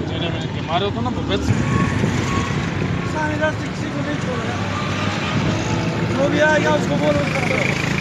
جنہیں منٹ کے مارے تو نا، بس۔ انسانی دست کسی کو نہیں چھوڑا۔ جو بھی آئے گا، اس کو بولو۔